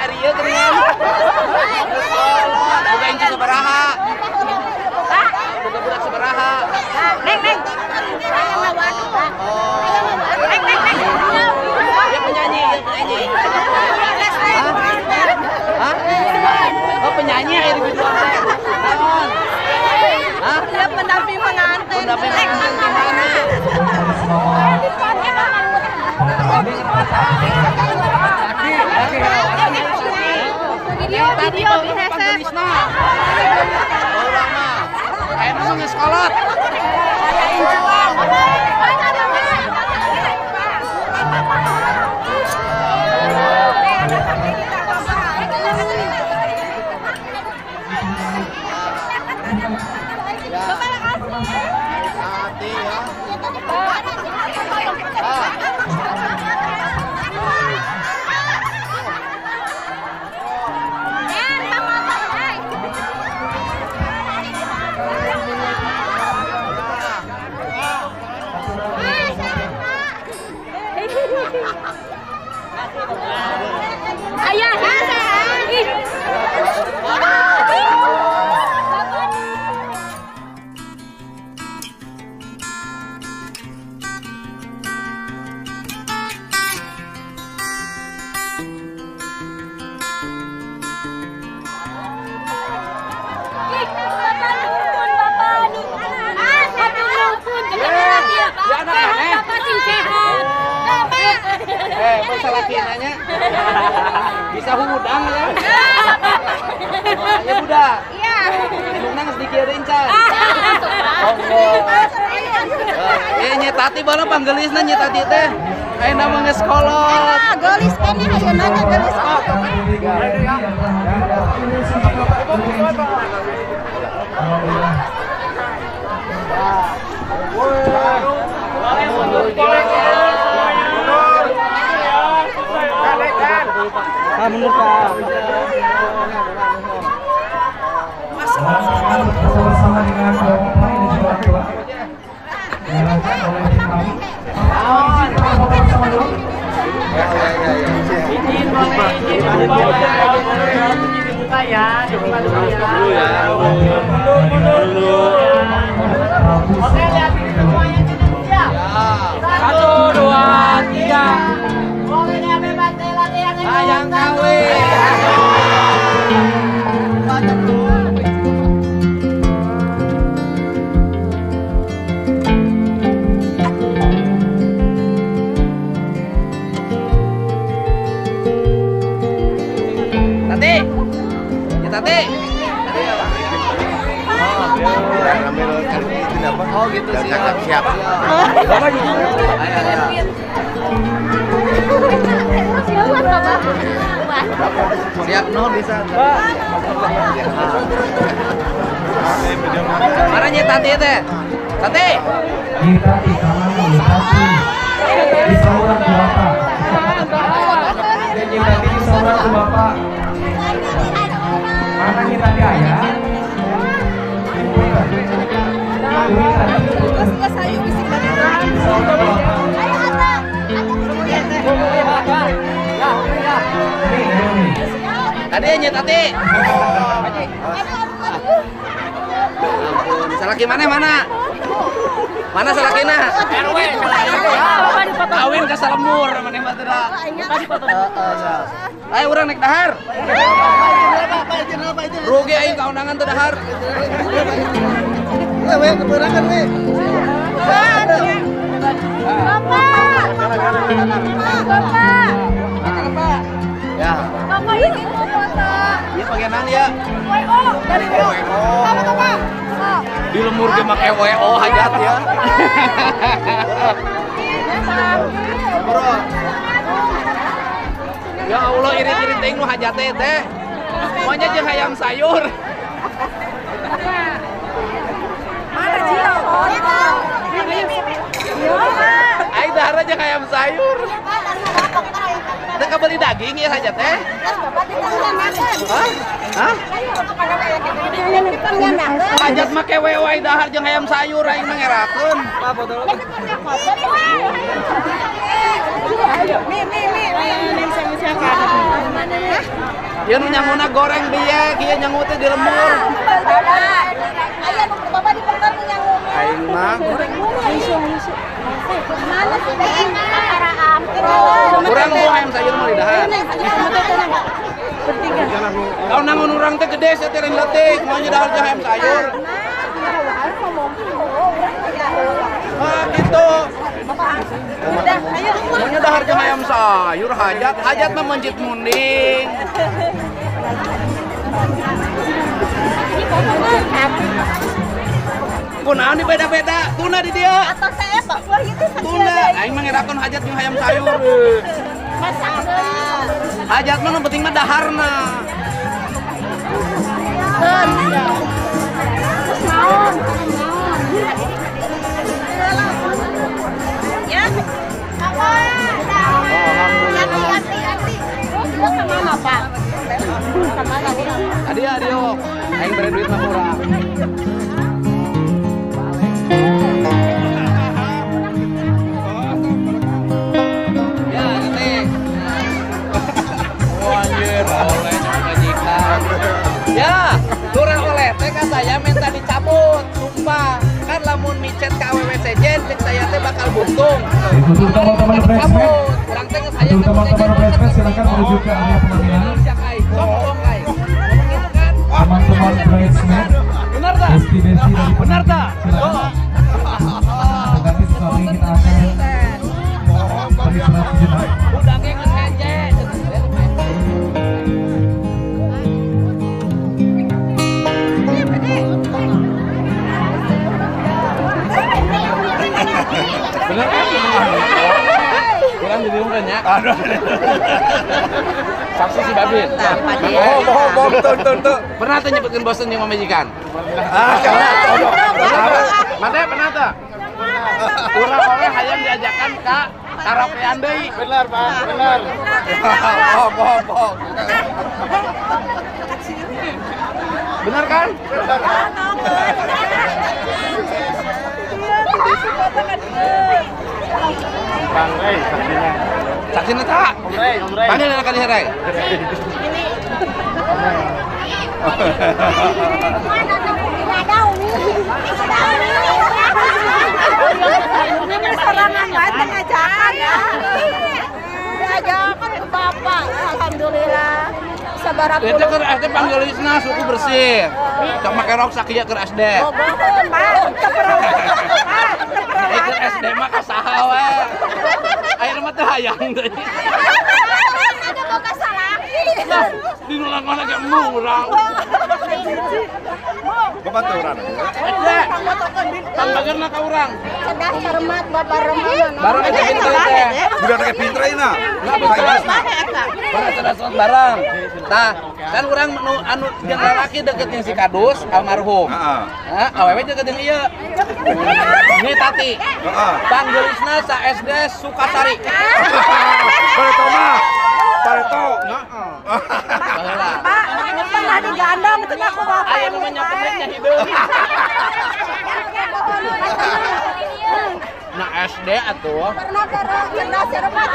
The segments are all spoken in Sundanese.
ari ieu geuningan. Boga incu sabaraha? Boga budak sabaraha? Neng neng. Oh. Neng neng neng. Dia penyanyi, dia penyanyi. Hah? Oh, penyanyi air biduan teh. Naon? Hah? Dia pendamping pengantin. Pendamping pengantin di mana? Video video di hese. Urang mah. Ayeuna mah geus kolot. Aya incuan. Hati ya. Ayah, ih. Salaki nanya bisa hudang ya? Ya budak. Iya. Indungna geus dikieureun can. Oh. Nya Tati bae panggelisna nya Tati teh. Ayeuna mah geus kolot. Gelis keneh ayeuna nya gelis. Ah, mundur Pak. Bersama dengan mempelai dan juga orang tua. Diarahkan oleh tim kami. Izin foto bersama dulu. Izin boleh, izin dibuka ya, dibuka dulu ya. Dulu. Oke, lihat ini semuanya siap. 1, 2, 3. Hayang kawin. Tati, ya Tati. Oh gitu siap. Siap. Siap no bisa. Mana nya Tati teh? Tati. Tati kamu Tati. Di saluran ke bapak. Tati di saluran ke bapak. Mana nya Tati ayah? Tadi nya Tati. Ampun, salaki mana mana? Mana salakina? RW. Kawin ke Salemur maneh mah teh. Ayo urang naik dahar. Rugi aing ka undangan teu dahar. We keberangan we. Bapak. Bapak. Bapak. Ya. Bapak ini mau foto. Iya bagian mana ya? WO dari WO. Apa tuh, Pak? Di lemur ge make WO hajat ya. Bro. Ya Allah irit-irit teuing nu hajat teh. Semuanya jeung hayam sayur. Mana Jio? Aing dahar jeung hayam sayur. Teu kabeli daging ya saja teh. Hah? Hah? Hajat make WO aing dahar jeung hayam sayur aing mah ngerakeun. Ieu nu nyanguna goreng bieu, ieu nyangu teh di lembur. Aya nu bapak di perkan nu nyangu. Aing mah goreng. Mana sih Kurang mau ayam sayur mah didahar. Kalau nangun urang teh gede saya teh leutik, mau dahar jeung ayam sayur. Ah gitu. Maunya dahar jeung ayam sayur hajat, hajat mah mencit munding. Kunaon di beda-beda, tuna di dia. Atau saya Pak Pur itu tuna, aing mah ngerakeun hajat jeung hayam sayur. Hajat mah nu penting mah daharna. Ya. Tadi adio, aing bere duit mah kurang. Ya, kurang oleh teh kan saya minta dicabut, sumpah. Kan lamun micet ka awewe sejen, cek saya teh bakal buntung. Untuk teman-teman bridesmaid, kurang teh saya untuk teman-teman bridesmaid silakan menuju ke area pelaminan. Teman-teman bridesmaid, benar tak? Besti-besti dari benar tak? Silakan. Nanti setelah ini kita akan beristirahat sejenak. Udangnya geus hece. Bener kan? Kurang didiungkeun nya. Aduh. Saksi si Babin. Oh, bohong, tuh. Pernah tuh nyebutkeun bosen jeung pamajikan? Ah, Mate pernah tuh? Kurang oleh hayang diajakan ka karaokean deui. Benar, Pak. Benar. Bohong, bohong. Benar kan? Benar. Bang Rey, saksinya. Saksinya tak? Om Rey, Om Rey. Panggil anak kali Rey. Ini. Ini sorangan wae ngajakan ya. Diajakan ke bapak, alhamdulillah. Sabaraha Itu keur SD panggelisna suku bersih. Sok make rok sakieu keur SD. Keur SD mah ka saha we. Ayeuna mah teu hayang deui. Ada boga salaki. Di nu langona ge murang. Babaturan. SD. Pangbageurna ka urang. Cedah cermat babareng. Barang eta pinter teh. Budak teh pinter ayeuna. Barang cerdas barang. Tah, kan urang anu jeung lalaki deket jeung si Kadus almarhum. Heeh. Heeh, awewe deket jeung ieu. Ini Tati. Heeh. Panggelisna sa SD Sukasari. Bareto mah. Bareto. Heeh. Pak, pernah digandong itu aku bapak. Aya nu mah nyapetnya hideung. Nah SD atuh. Pernah cerdas cermat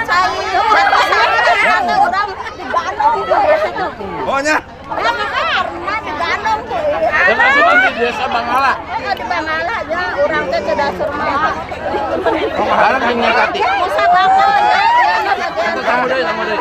cai. Satu orang digandong tuh. Pokoknya. Pernah digandong tuh. Dan asupan di desa Bangala. Di Bangala ya, urang teh cerdas cermat. Bareng jeung Tati. Musa Bangala. Sama deui, sama deui.